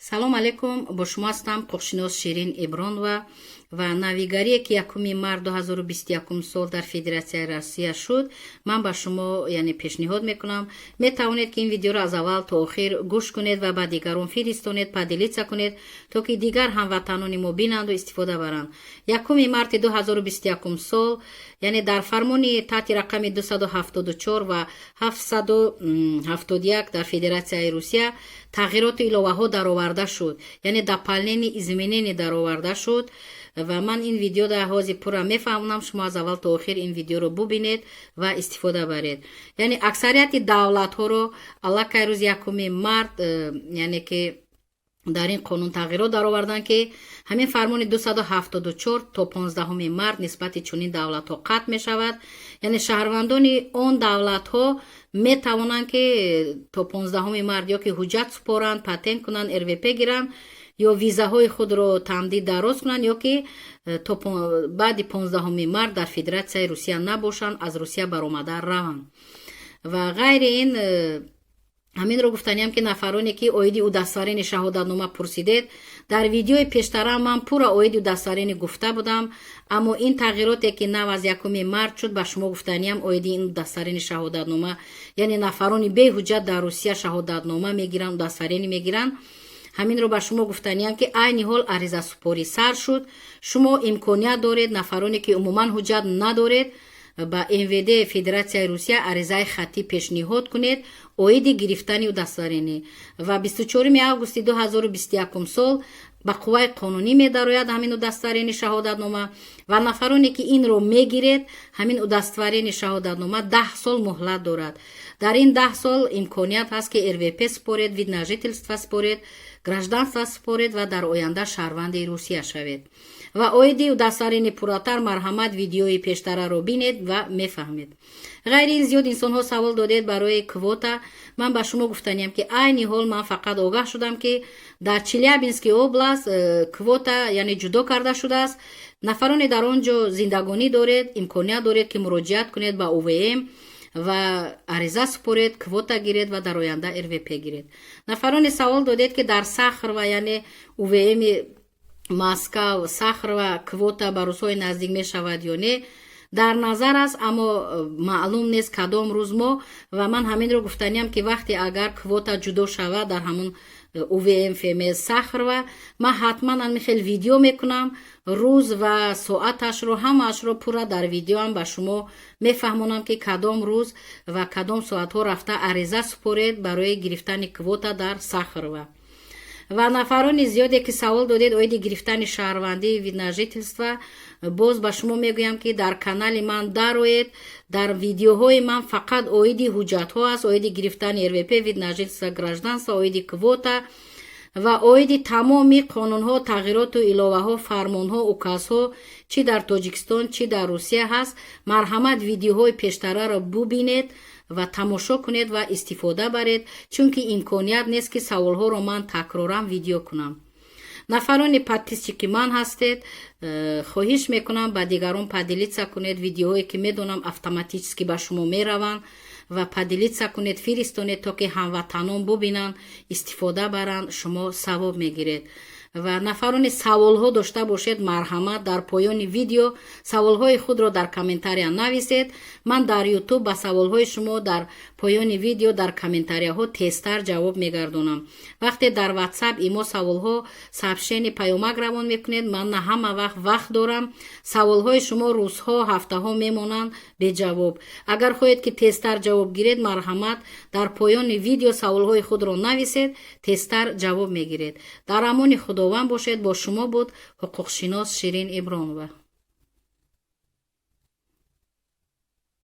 Салом алейкум, бо шумо ҳастам ҳуқуқшинос Ширин Ибронова. Ва навигарие, ки 1 март 2021 сол дар Федератсияи Россия шуд, ман ба шумо, яъне, пешниҳод мекунам. Метавонед, ки ин видеоро аз аввал то охир гӯш кунед ва ба дигарон фиристонед, поделиться кунед, то ки дигар ҳамватанони мо бинанду истифода баранд. 1 марти 2021 сол, яъне дар фармони таҳти рақами 274 ва 771 дар Федератсияи Русия тағйироту иловаҳо дароварда шуд, яъне дополнение, изменение дароварда шуд. Ва ман ин видеода ҳозир пурра мефаҳмонам. Шумо аз аввал то охир ин видеоро бубинед ва истифода баред. Яъне аксарияти давлатҳоро аллакай рӯзи 1 март, яъне ки дар ин қонун тағйирот дароварданд, ки ҳамин фармони 274 то 15 март нисбати чунин давлатҳо қатъ мешавад. Яъне шаҳрвандони он давлатҳо метавонанд, ки то 15 март ё ки ҳуҷҷат супоранд, патент кунанд, РВП гиранд ё визаҳои худро тамдид, дароз кунанд, ё ки то баъди 15 март дар Федератсияи Русия набошанд, аз Русия баромада раванд. Ва ғайри ин ҳаминро гуфтаниям, ки нафароне, ки оиди удостоверение, шаҳодатнома пурсидед, дар видеои пештара ман пурра оиди удостоверение гуфта будам. Аммо ин тағйироте, ки нав аз 1 март шуд, ба шумо гуфтаниям оиди ин удостоверение, шаҳодатнома. Яъне нафарони беҳуҷҷат дар Русия шаҳодатнома мегиранд, удостоверение мегиранд. Ҳаминро ба шумо гуфтаниям, ки айни ҳол аризасупорӣ сар шуд. Шумо имконият доред, нафароне, ки умуман ҳуҷҷат надоред, ба МВД Федератсияи Русия аризаи хаттӣ пешниҳод кунед оиди гирифтани удостоверение. Ва 24 августи 2021 сол ба қувваи қонунӣ медарояд ҳамин удостоверение, шаҳодатнома. Ва нафароне, ки инро мегиред, ҳамин удостоверение, шаҳодатнома 10 сол муҳлат дорад. Дар ин 10 сол имконият ҳаст, ки РВП супоред, вид на жительство супоред, гражданство супоред ва дар оянда шаҳрванди Русия шавед. Ва оиди удостоверение пурратар марҳамат, видеои пештараро бинед ва мефаҳмед. Ғайри ин, зиёд инсонҳо савол додед барои квота. Ман ба шумо гуфтаниям, ки айни ҳол ман фақат огаҳ шудам, ки дар Челябинский область квота, яъне, ҷудо карда шудааст. Нафароне дар он ҷо зиндагонӣ доред, имконият доред, ки муроҷиат кунед ба УВМ ва ариза супоред, квота гиред ва дар оянда РВП гиред. Нафароне савол додед, ки дар Сахарова, яъне УВМи Москав, Сахарова, квота ба рӯзҳои наздик мешавад ё не, дар назар аст, аммо маълум нест кадом рӯз мо. Ва ман ҳаминро гуфтаниям, ки вақте агар квота ҷудо шавад дар ҳамун УВМ ФМС Сахарова, ман ҳатман ҳамин хел видео мекунам. Рӯз ва соаташро, ҳамаашро пурра дар видеоам ба шумо мефаҳмонам, ки кадом рӯз ва кадом соатҳо рафта ариза супоред барои гирифтани квота дар Сахарова. Ва нафарони зиёде, ки савол додед оиди гирифтани шаҳрвандӣ, вид на жительство, боз ба шумо мегӯям, ки дар канали ман дароед. Дар видеоҳои ман фақат оиди ҳуҷҷатҳо аст, оиди гирифтани РВП, вид на жительство, гражданство, оиди квота ва оиди тамоми қонунҳо, тағйироту иловаҳо, фармонҳо, указҳо, чӣ дар Тоҷикистон, чӣ дар Русия ҳаст. Марҳамат, видеоҳои пештараро бубинед ва тамошо кунед ва истифода баред, чунки имконият нест, ки саволҳоро ман такроран видео кунам. Нафарони подписчики ман ҳастед, хоҳиш мекунам, ба дигарон поделиться кунед видеоҳое, ки медонам, автоматически ба шумо мераванд, ва поделиться кунед, фиристонед, то ки ҳамватанон бубинанд, истифода баранд. Шумо савоб мегиред. Ва нафароне саволҳо дошта бошед, марҳамат, дар поёни видео саволҳои худро дар комментария нависед. Ман дар Ютуб ба саволҳои шумо дар поёни видео дар комментарияҳо тезтар ҷавоб мегардонам. Вақте дар Ватсап, Имо саволҳо, сообщение, паёмак равон мекунед, ман на ҳама вақт вақт дорам. Саволҳои шумо рӯзҳо, ҳафтаҳо мемонанд беҷавоб. Агар хоҳед, ки тезтар ҷавоб гиред, марҳамат, дар поёни видео саволҳои худро нависед, тезтар ҷавоб мегиред. Дар амони Худованд бошед. Бо шумо буд ҳуқуқшинос Ширин Ибронова.